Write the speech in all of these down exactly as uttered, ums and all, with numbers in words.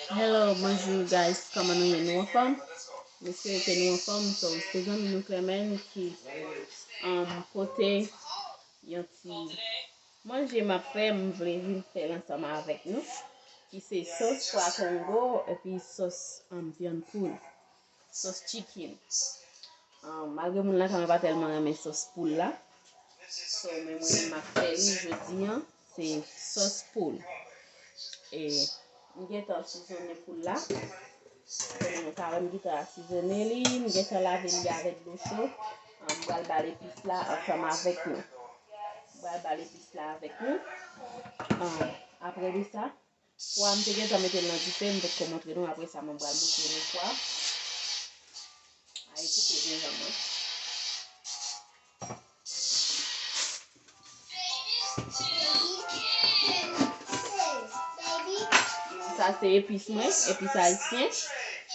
Hello, bonjou guys, kòman nou ye? Nou anfòm? M espere ke nou anfòm. So, se zanmi nou Clement ki um, pote yon ti manje m ap fè, m vle vin fè l ansanm avèk nou, ki se sòs pwa Kongo epi sòs um, vyann poul, sòs chicken. Um, malgre moun lakay mwen pa tèlman renmen sòs poul la, so, men mwen menm m ap fè li jodi an, se sòs poul. E m gentan asizone poul la. Kòm nou ka wè, m gentan asizone li, m gentan lave li avèk dlo cho. Um, m pral ba l epis la ansanm avèk nou. M pral ba l epis la avèk nou. Um, apre de sa, pwa m te gentan mete l nan dife, m potko montre nou. Apre sa, mwen pral montre nou pwa. Ay, koupe jenjanm mwen. Sa se epis mwen, epis ayisyen.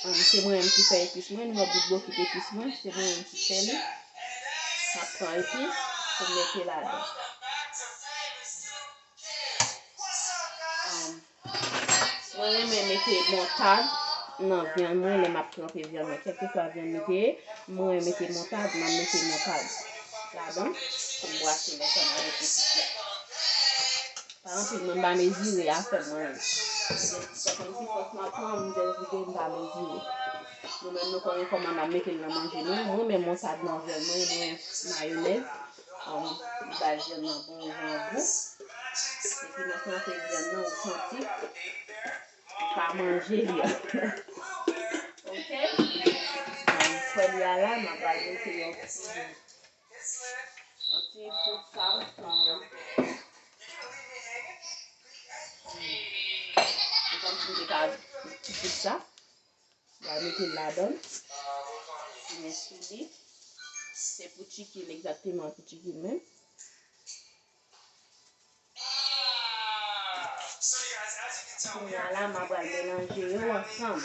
Um, se mwen menm ki fè epis mwen. Nou wè bout bokit epis mwen, se mwen menm ki fè li. M ap pran epis pou m mete ladan. Um, Mwen renmen mete montad nan vyann mwen lè m ap tranpe vyann mwen. Kèlkeswa vyann li te ye, mwen renmen mete montad, m ap mete montad ladan pou m bwase l ansanm avèk epis la. Pa anpil, mwen m pa mezire afè mwen. Se kòmsi fòs m ap pran, m jis vide, m pa mezire. Nou menm nou konnen kòman n ap mete l nan manje nou. Mwen renmen montad nan vyann mwen, mwen mayonèz. Um, li bay vyann nan bon jan gou. Epi nan tranpe vyann nan, ou santi ou ka manje li an. Ok? Um, kwè li a la, m ap al mete yon ti, yon ti pout sal. Um, se kòmsi m te ka ti pout sa. M pral mete l ladan. Simen sou li. Se pou chicken, egzakteman pou chicken menm. Kounye a la, m a pral melanje yo ansanm.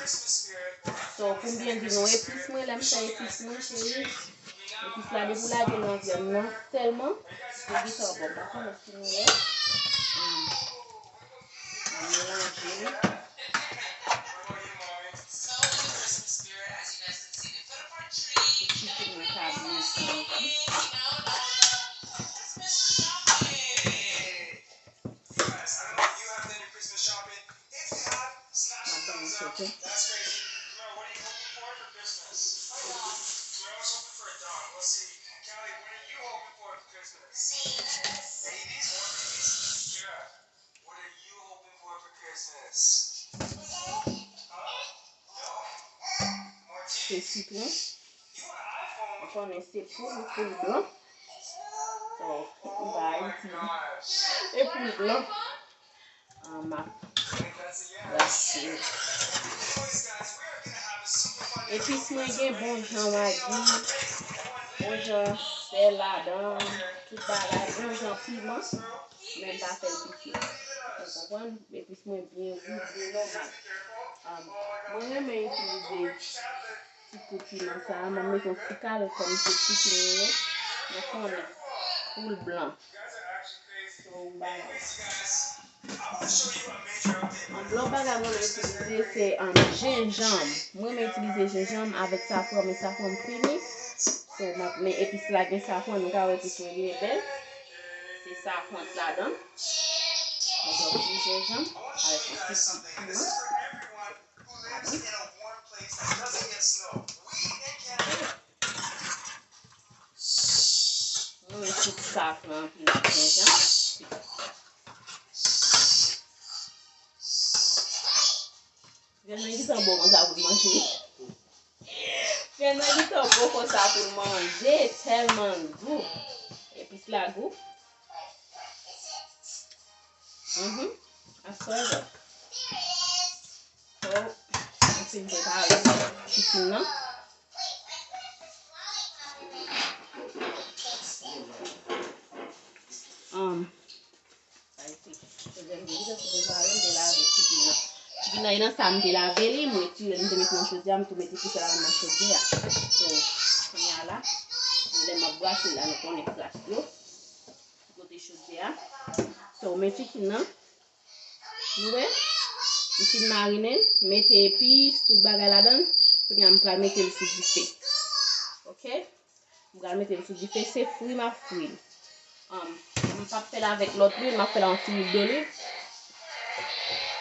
So, pou m byen di nou, epis mwen, lè m fè epis mwen, cheri, epis la, depi w lage nan vyann nan, sèlman, li gentan bon. M pa konnen si nou wè. Hmm. Mwen melanje li. Pou chicken mwen ka byen santi. M ap ban nou sote. Se sitwon. Ou konnen se poul, poul blan. So, m pa itilize. E poul blan. Ah, m ap brase. Epis mwen gen bon jan magi, bon jan sèl ladan, tout bagay, bon jan piman, men m pa fè l piti. Ou konprann? Epis mwen byen gou, byen nòmal. Ah, mwen renmen itilize ti kou piman sa a, m ap mete yon ti kal kòm se ti piman yo. Nou konnen, poul blan. So, bagay. Yon lòt bagay mwen renmen itilize se, um, jenjanm. Mwen renmen itilize jenjanm avèk safran, men safran m fini. So, m ap, men epis la gen safran, nou ka wè epis mwen byen bèl. Se safran k ladan. Mwen gen yon ti jenjanm avèk yon ti, ti piman. Mwen met tout safran anpil ak jenjanm. Vyann nan gentan bon konsa pou l manje. Vyann nan gentan bon konsa pou l manje, tèlman l gou. Epis la gou. Mhm. Aswè la. So, m fin prepare chicken nan. Um, sa e ti chofè m te prepare, m te lave chicken nan. Chicken nan, e nan sa m te lave li, m retire l, m te mete nan chodyè, m tou mete epis la nan chodyè a. So, kounye a la, lè m ap brase l la, nou konnen flas yo. Sou kote chodyè a. So, men chicken nan. Nou wè? M fin marine l, mete epis, tout bagay ladan l. Kounye a m pral mete l sou dife. Oke? M pral mete l sou dife, se fri m ap fri l. Um, m p ap fè l avèk lòt lwil, m ap fè l ak yon ti lwil doliv.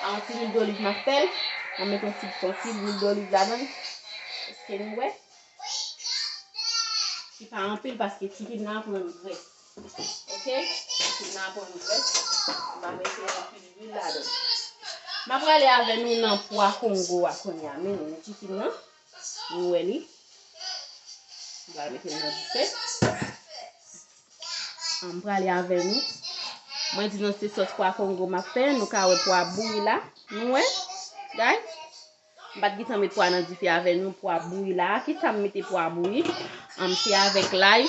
Ak yon ti lwil doliv m ap fè l. M ap mete yon ti, yon ti lwil doliv ladan l. Èske nou wè? Li pa anpil paske chicken nan ap pran grès. Oke? Chicken nan ap pran grès. M pa mete anpil lwil ladan l. M ap prale avè nou nan pwa Kongo a kounye a. Men nou, chicken nan. Nou wè li. M pral mete l nan dife. M prale avè nou. Mwen di nou se sòs pwa Kongo m ap fè. Nou ka wè pwa bouyi la. Nou wè? Guys? M pa t gentan met pwa nan dife avè nou, pwa bouyi la. Kisa m mete pwa bouyi? Um, se avèk lay,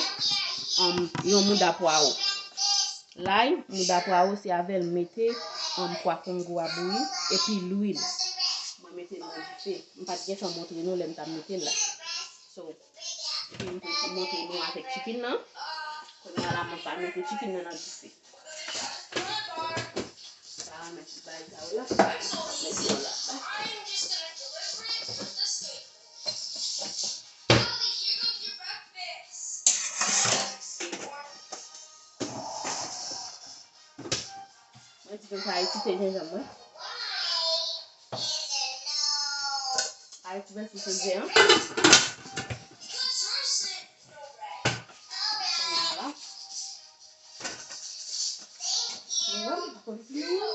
um, yon mouda pwawo. Lay, mouda pwawo, se avè l mete, um, pwa Kongo a bouyi, epi lwil. Mwen mete l nan dife. M pa t gentan montre nou lè m t ap mete l la. So, epi m te montre nou avèk chicken nan. Kounye a la, mwen pa mete chicken nan nan dife. Sa a, mèt bay sa yo la. Mèt yo la. Mwen di nou sa, Ayiti se jenjanm, wi. Ayiti vèsyon se jenjanm. Vwala. Mwen, m pa konn si nou.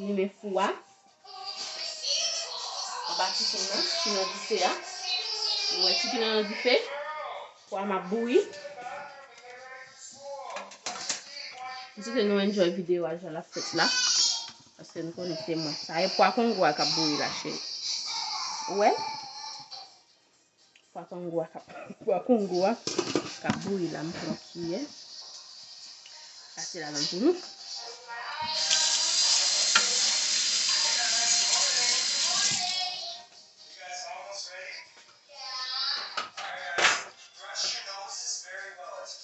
Limen fou a. Anba chicken nan, ki nan dife a. Ou wè chicken nan nan dife. Pwa m ap bouyi. M swete nou enjoy videyo a jan l ap fèt la. Paske nou konnen se mwen. Sa e pwa Kongo a k ap bouyi la, cheri. Ou wè? Pwa Kongo a k ap, pwa Kongo a k ap bouyi la, m pran kiyè. Pase ladan pou nou.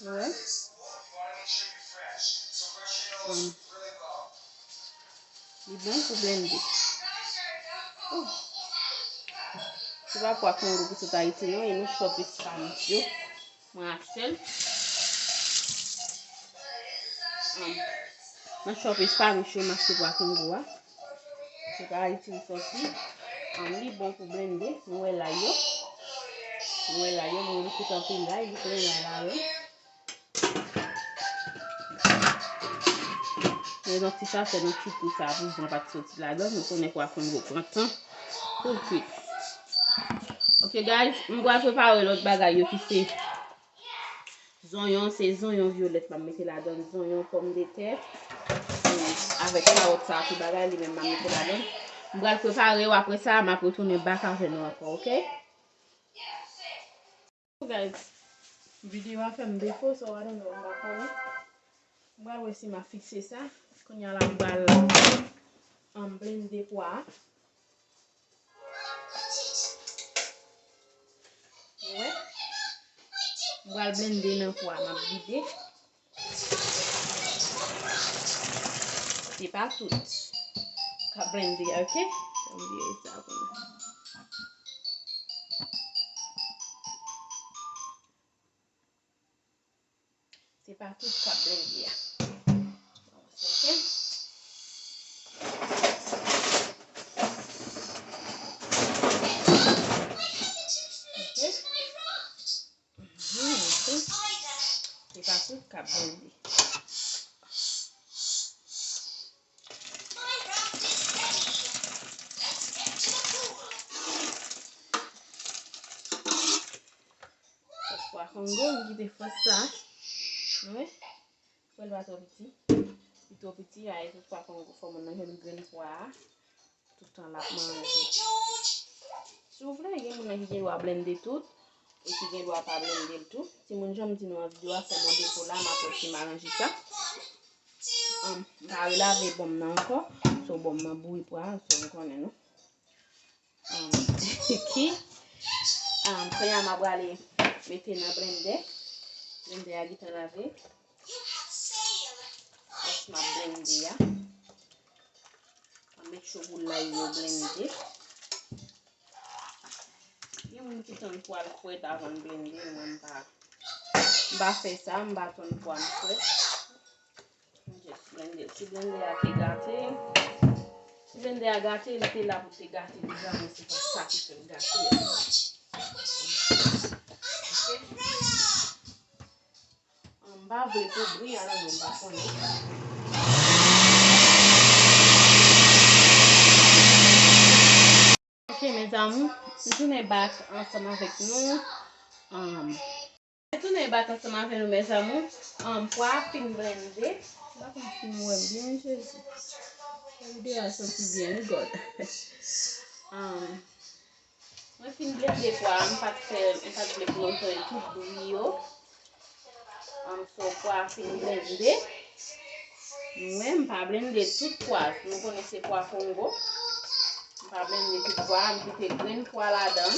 Wè. Bon. Li bon pou blende. Oh. Se pa pwa Kongo ki sot Ayiti non, e nan shop Spanish yo. Mwen achte l. Nan shop Spanish yo, m achte pwa Kongo a. Se pa Ayiti li soti. An, li bon pou blende. Nou wè lay yo. Nou wè lay yo, mwen koute anpil lay, li plen lay la yo. Mwen yon ti sachè nan ti kou sa pou zan pa t soti ladan. Nou konnen pwa Kongo pran tan pou l kwit. Ok guys, m pral prepare lòt bagay yo ki se zonyon, se zonyon vyolèt m ap mete ladan, zonyon, pòmdetè, e avèk kawòt sa, tout bagay li menm m ap mete ladan. M pral prepare yo, apre sa, m ap retounen back avè nou ankò, ok? Guys, videyo a fè m defo, so I don't know, m pa konnen. M pral wè si m ap fikse sa. Kounye a la, m pral, um, blende pwa a. Ou wè? M pral blende nan pwa a, m ap vide. Se pa tout k ap blende, ok? Ann vire sa pou nou. Se pa tout k ap blende a. Ok? Ok? Mhm, ok. Se pa tout k ap blende. Sòs pwa Kongo, m kite fòs sa. Wi. Fò l pa twò piti. Li twò piti, a, e sòs pwa Kongo. Fò moun nan jwenn grenn pwa a. Tout tan l ap manje. Si w vle, gen moun nan ki gen dwa blende tout, e ki gen dwa pa blende l tou. Timoun, jan m di nou an videyo a, fè m yon defo la, m ap wè si m aranje sa. Ann, m pa relave bòm nan ankò. So, bòm nan bouyi pwa, so, m konnen nou. Ann, ki, ann, kounye a m ap prale mete nan blendè. Blendè a gentan lave. Jis m ap blende a. Cho pou lay yo blende. Gen moun ki tann pwa l frèt avan l blende, mwen m pa, m pa fè sa, m pa tann pwa m frèt. M just blende. Si blende a te gate, si blende a gate, li te la pou te gate deja, men se pa sa ki fè l gate a. Ok? M pa vle pou bri a nan men m pa konnen. Ok, mes amours, m tounen back ansanm avèk nou. Um, m tounen back ansanm avèk nou, mes amours. Um, pwa a fin blende. M pa konn si nou wè m byen, Jezi. Videyo a soti byen, wi, God. Um, Mwen fin blende pwa a, m pa t fè, m pa t vle pou lontan e tout bri yo. Ann, so pwa a fin blende. Mwen, m pa blende tout pwa. Nou konnen se pwa Kongo. M pa blende tout pwa, m kite grenn pwa ladan.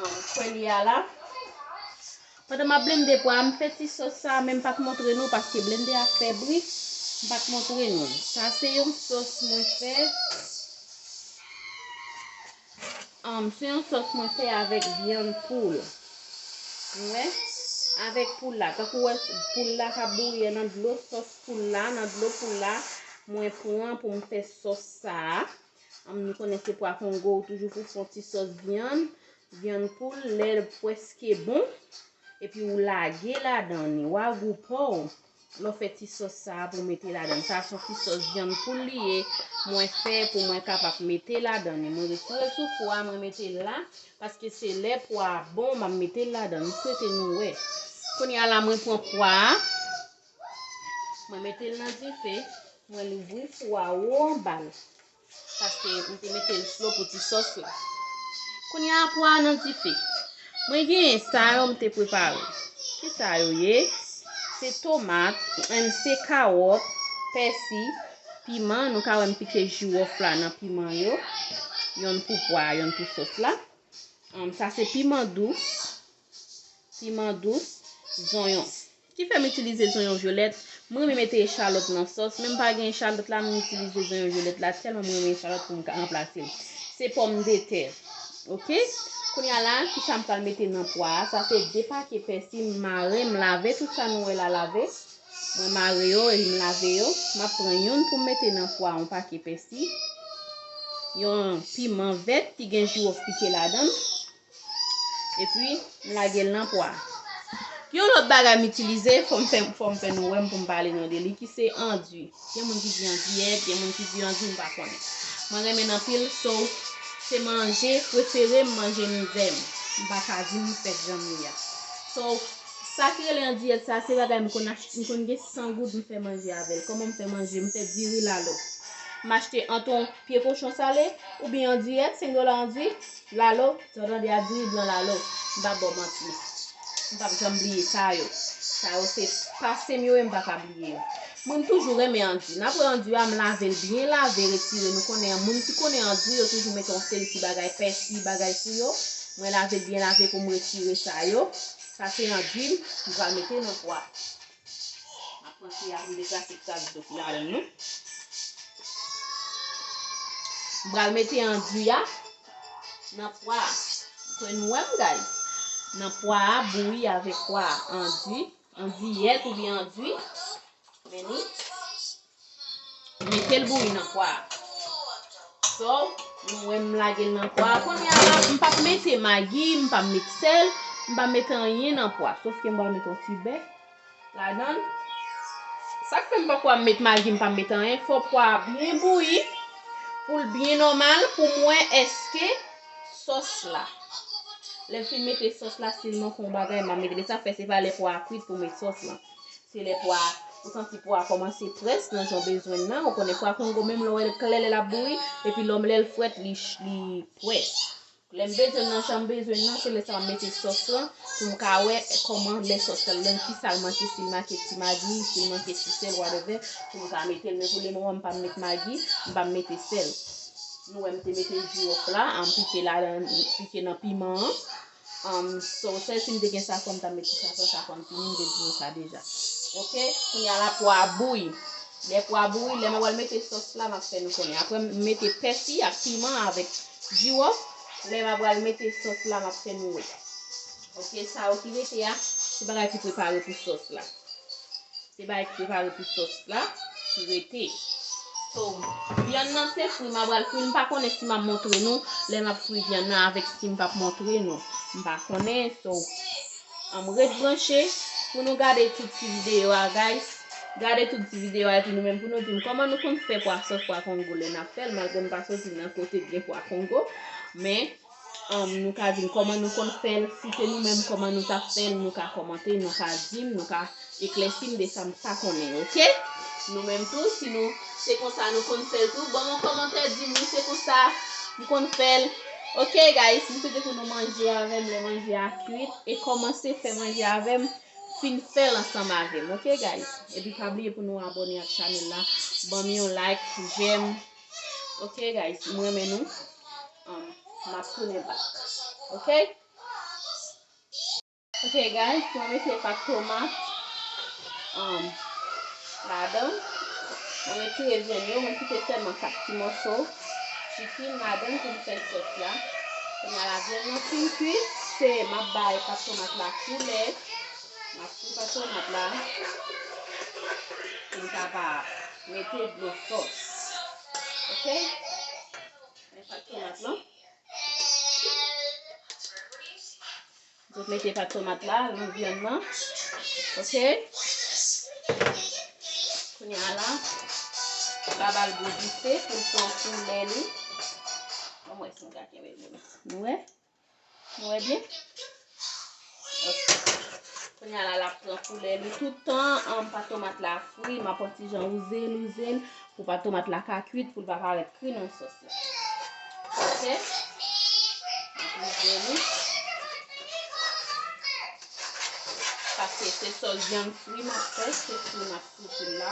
Ann, kwè li a la. Pandan m ap blende pwa a, m fè ti sòs sa a, men m pa t montre nou paske blende a fè bri. M pa t montre nou. Sa se yon sòs mwen fè. Um, se yon sòs mwen fè avèk vyann poul. Ou wè? Avèk poul la. Tankou w wè poul la k ap bouyi nan dlo sòs poul la, nan dlo poul la, mwen pran pou m fè sòs sa a. Um, nou konnen se pwa Kongo, ou toujou pou fè yon ti sòs vyann, vyann poul, lè l prèske bon. Epi ou lage ladan li, w a gou pa w. Lè w fè ti sòs sa a pou w mete ladan. Sa a se yon ti sòs vyann poul li ye, mwen fè pou mwen kapab mete ladan li. Mwen retire l sou fou a, mwen mete l la, paske se lè pwa a bon, m ap mete l ladan. M swete nou wè. Kounye a la, mwen pran pwa a, mwen mete l nan dife, mwen louvri fou a wo anba l. Paske m te mete l slo pou ti sòs la. Kounye a pwa a nan dife. Mwen genyen sa yo m te prepare. Ki sa yo ye? Se tomat, em, se kawòt, pèsi, piman. Nou ka wè m pike jiwòf la nan piman yo. Yonn pou pwa a, yonn pou sòs la. Em, sa se piman dous. Piman dous, zonyon. Ki fè m itilize zonyon vyolèt. Mwen renmen mete echalòt nan sòs, men m pa gen echalòt la, m itilize zonyon vyolèt la, tèlman mwen renmen echalòt pou m ka ranplase l. Se pòmdetè. Ok? Kounye a la, ki sa m pral mete nan pwa a? Sa se de pake pèsi, m mare, m lave, tout sa nou wè la lave. Mwen mare yo, epi m lave yo. M ap pran youn pou m mete nan pwa a, yon pake pèsi. Yon piman vèt ki gen jiwòf pike ladan l. Epi, m lage l nan pwa. Yon lòt bagay m itilize, fò m fè, fò m fè nou wè m pou m pale nou de li, ki se andui. Gen moun ki di andiyèt, gen moun ki di andui, m pa konnen. Mwen renmen l anpil, so, se manje prefere m, manje mizè m. M pa ka di m fèt jan m ye a. So, sa ki rele andiyèt sa, se bagay m konn achte, m konn gen san goud, m fè manje avè l. Kòman m fè manje? M fè diri lalo. M achte anton pye kochon sale, oubyen andiyèt, senk dola andui. Lalo, sa w tande a diri blan lalo. M p ap ba w manti. M p ap janm bliye sa yo. Sa yo se pase m yo e m pa ka bliye yo. Mwen, m toujou renmen andui. N ap wè andui a, m lave l byen lave, retire. Nou konnen, moun ki konnen andui, yo toujou mete yon seri ti bagay, pèsi, bagay sou yo. Mwen lave l byen lave pou m retire sa yo. Sa se andui m, m pral mete nan pwa. M ap pran kiyè a pou m deplase kras dlo ki ladan l non. M pral mete andui a nan pwa a. Kwè nou wè m, guys. Nan pwa a, bouyi avèk pwa a. Andui, andiyèt oubyen andui. Men li. Mete l bouyi nan pwa a. So, nou wè m lage l nan pwa a. Kounye a la, m p ap mete magi, m p ap met sèl, m p ap mete anyen nan pwa. Sof ke m pral mete yon ti bè ladan l. Sa k fè m poko ap met magi, m p ap met anyen, fò pwa a byen bouyi, pou l byen nòmal, pou m wè èske sòs la. Lè m fin mete sòs la, si l manke yon bagay, m a mete. Men sa fè se pa lè pwa a kwit pou m met sòs lan. Se lè pwa, ou santi pwa a kòmanse près nan jan w bezwen l nan. Ou konnen pwa Kongo, menm lè w wè l klè, lè l ap bouyi, epi lè w, lè l frèt, li, li près. Lè m bezwen l nan jan m bezwen l nan, se lè sa a m mete sòs lan, pou m ka wè kòman lè sòs lan, kisa l manke, si l manke ti magi, si l manke ti sèl, whatever, pou m ka mete l. Men pou lemoman, m pa m met magi, m pa m mete sèl. Nou wè m te mete jiwòf la, m pike ladan, pike nan piman an. Um, so, sèl si m te gen safran, m t ap met ti safran, safran m fini, m te di nou sa deja. Ok, kounye a la pwa a bouyi. Lè pwa bouyi, lè m ap pral mete sòs la, m ap fè nou konnen. Apre m mete pèsi ak piman avèk jiwòf. Lè m ap pral mete sòs la, m ap fè nou wè. Ok, sa yo ki rete a, se bagay ki prepare pou sòs la. Se bagay ki prepare pou sòs la ki rete. So, vyann nan te fri, m a pral fri. M pa konnen si m ap montre nou lè m ap fri vyann nan avèk si m p ap montre nou. M pa konnen. So, um, ret branche pou nou gade tout ti videyo a, guys. Gade tout ti videyo a epi nou menm pou nou di m kòman nou konn fè pwa sòs pwa kongo lè n ap fè l, malgre m pa soti nan kote k gen pwa kongo. Men, um, nou ka di m kòman nou konn fè l, si se nou menm kòman nou t ap fè l, nou ka kòmante, nou ka di m, nou ka eklèsi m de sa m pa konnen, ok? Nou menm tou, si nou, se konsa nou konn fè l tou, ban m yon kòmantè, di m wi, se konsa m konn fè l. Ok, guys, m swete pou nou manje avè m lè manje a kwit e kòmanse fè manje avè m, fin fè l ansanm avè m, ok, guys? Epi pa bliye pou nou abòne ak chanèl la, ban m yon like, jèm, ok, guys, m renmen nou. Um, m ap tounen back. Ok? Ok, guys, mwen mete pat tomat, um, ladan. Mwen retire vyann yo, mwen kite sèlman kat ti mòso chikin ladan pou m fè sòs la. Kounye a la, vyann nan fin kuit, se m ap bay pat tomat la koulè. M ap fri pat tomat la pou m kapab mete dlo sòs. Ok? Men pat tomat lan. Zòt mete pat tomat la nan vyann nan. Ok. Kounye a la, m va ba l gwo dife pou l pran koulè li. Ban m wè si m ka kenbe l. Nou wè? Nou wè byen? Ok. Kounye a la, l ap pran koulè li. Toutan, um, pat tomat la fri, m ap yon ti jan wouze l, wouze l, pou pat tomat la ka kwit, pou l pa parèt kri nan sòs la. Ok? M ap wouze li. Paske se sòs vyann fri m ap fè, se fri m ap fri l la.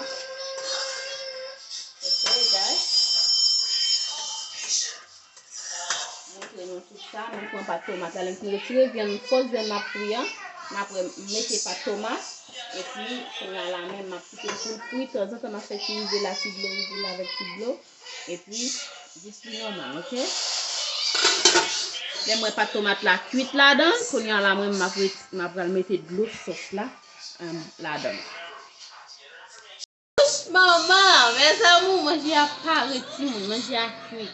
Ok, guys. Montre nou tout sa, mwen pran pat tomat la, lè m fin retire vyann, fòs vyann m ap fri an, m apre m mete pat tomat, epi kounye a la menm m ap kite l pou l fri, tanzantan m ap fè ti rive la, ti dlo, rive la avèk ti dlo, epi jis li nòmal, ok? Lè m wè pat tomat la kwit ladan, kounye a la mwen m ap ret-, m ap pral mete dlo sòs la, um, ladan. Manman, mes amours, manje a parèt timoun, manje a kwit.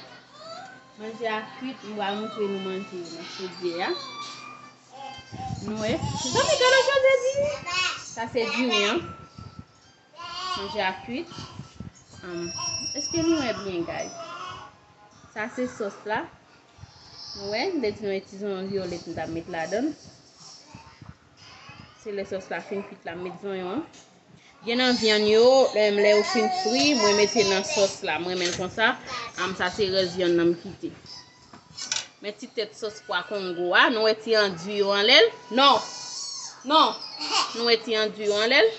Manje a kwit, m pral montre nou manje yo nan chodyè a. Nou wè, mezanmi, gade jan de diri. Sa se diri an. Manje a kwit. Um, èske nou wè byen, guys? Sa se sòs la. Nou wè, m te di nou e ti zonyon vyolèt m t ap met ladan l. Se lè sòs la fin kwit la, m met zonyon an. Gen nan vyann yo, lè, lè yo fin fri, mwen mete nan sòs la. Mwen renmen l konsa. Am, sa se rès vyann nan m kite. Men ti tèt sòs pwa kongo a, nou wè ti anduit yo anlè l? Non. Non. Nou wè ti anduit yo anlè l?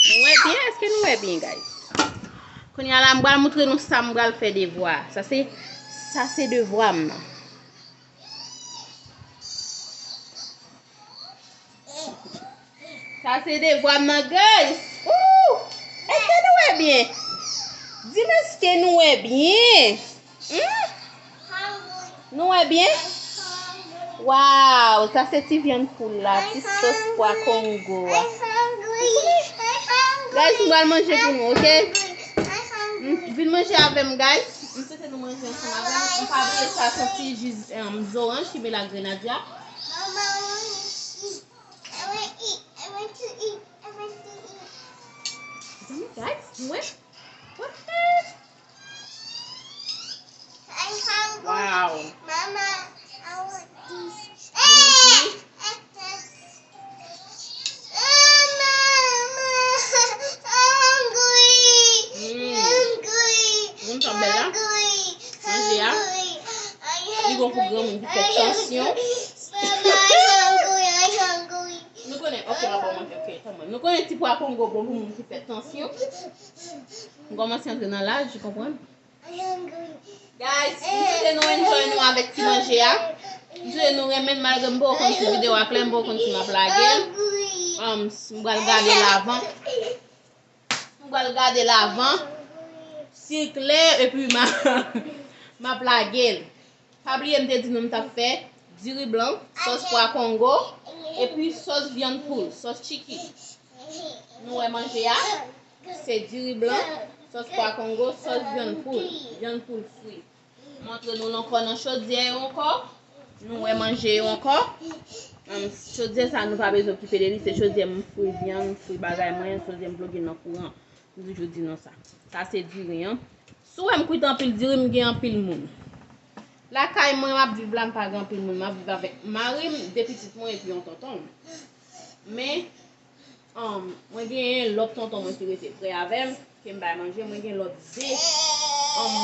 Nou wè byen? Èske nou wè byen, guys? Kounye a la, m pral montre nou sa m pral fè devwa. Sa se, sa se devwa m nan. Sa se devwa m nan, guys. Ooh! Èske nou wè byen? Di m, èske nou wè byen? Hmm? Nou wè byen? Waw, sa se ti vyann poul la, ti sòs pwa kongo a. Guys, m pral manje pou nou, ok? M, vin manje avè m, guys. M swete nou manje ansanm avè m. M pa bliye sa, se yon ti ji, em, zoranj ki mele ak grenadya. Zanmi, guys, nou wè? What? Wow. Mama, I want this. Mama, hungry. Mm. Hungry. Ou konn sa bèl la? Hungry. Manje a. Hungry. Li bon pou granmoun ki fè tansyon. Mama, I hungry, I hungry. Nou konnen, ok, m ap ba w manje, ok, tanmen. Nou konnen ti pwa kongo bon pou moun ki fè tansyon. M kòmanse antre nan laj, ou konprann? Guys, m swete nou enjoy nou avèk ti manje a. M swete nou renmen l malgre m poko konn si videyo a klè, m poko konn si m ap lage l. Um, m pral gade l avan. Pral gade l avan. Si l klè, epi m a, m ap lage l. Pa bliye m te di nou m t ap fè diri blan, sòs pwa kongo, epi sòs vyann poul, sòs chicken. Nou wè manje a, se diri blan, sòs pwa kongo, sòs vyann poul, vyann poul fri. Montre nou l ankò nan chodyè yo ankò. Nou wè manje yo ankò. Em, chodyè sa nou pa bezwen okipe de li, se chodyè m fri vyann, m fri bagay mwen, chodyè m ploge nan kouran. M toujou di nou sa. Sa se diri an. Si w wè m kwit anpil diri, m gen anpil moun. Lakay mwen, m ap viv la, m pa gen anpil moun. M ap viv avèk mari m, de pitit mwen epi yon tonton m. Men, um, mwen genyen lòt tonton mwen ki rete pre avè m, ke m bay manje. Mwen gen lòt de, um,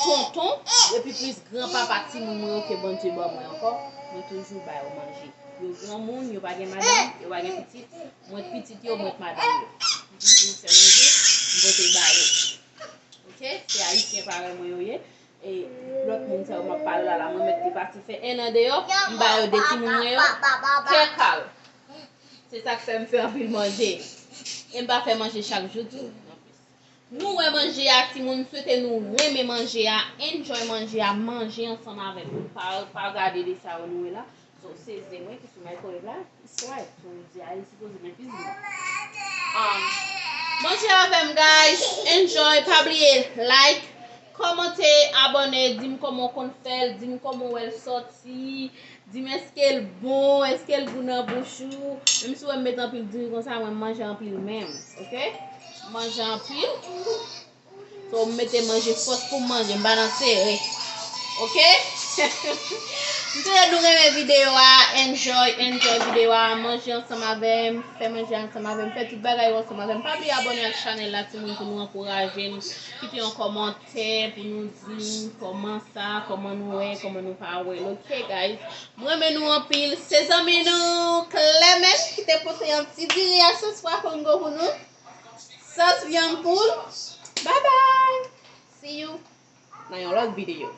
tonton, epi plis granpapa timoun mwen yo ke Bondye ban mwen ankò. Mwen toujou ba yo manje. Yo granmoun, yo pa gen madanm, yo pa gen pitit. Mwen pitit yo, mwen madanm yo. M toujou fè manje, m pote ba yo. Ok? Se ayisyen parèy mwen yo ye. E lòt moun sa yo m ap pale la, la, mwen mèt li pati fè en an deyò, m ba yo de timoun mwen yo, kè kal. Se sa k fè m fè anpil manje. E m pa fè manje chak jou tou. Nou wè manje a, timoun, m swete nou renmen manje a, enjoy manje a, manje ansanm avè m. Pa, pa gade de sa yo nou wè la. So, se ze mwen ki sou microwave la. It's right. So, ze a li sipoze nan kizin. Um, manje avè m, guys. Enjoy. Pa bliye like, kòmante, abòne, di m kòman w konn fè l, di m kòman w wè l sòti, di m èske l bon, èske l gou nan bouch ou. Menm si w wè m met anpil diri konsa, mwen manje anpil menm, ok? Manje anpil. So, m mete manje fòs pou m manje, m pa nan sere. Ok? M swete nou renmen videyo a, enjoy, enjoy videyo a, manje ansanm avè m, fè manje ansanm avè m, fè tout bagay yo ansanm avè m. Pa bliye abòne ak chanèl la, timoun, pou nou ankouraje n. Kite yon kòmantè pou nou di n kòman sa, kòman nou wè, kòman nou pa wè l. Ok, guys? M renmen nou anpil. Se zanmi nou Clemens ki te pote yon ti diri a sòs pwa kongo pou nou. Sòs vyann poul. Bye bye. See you nan yon lòt videyo.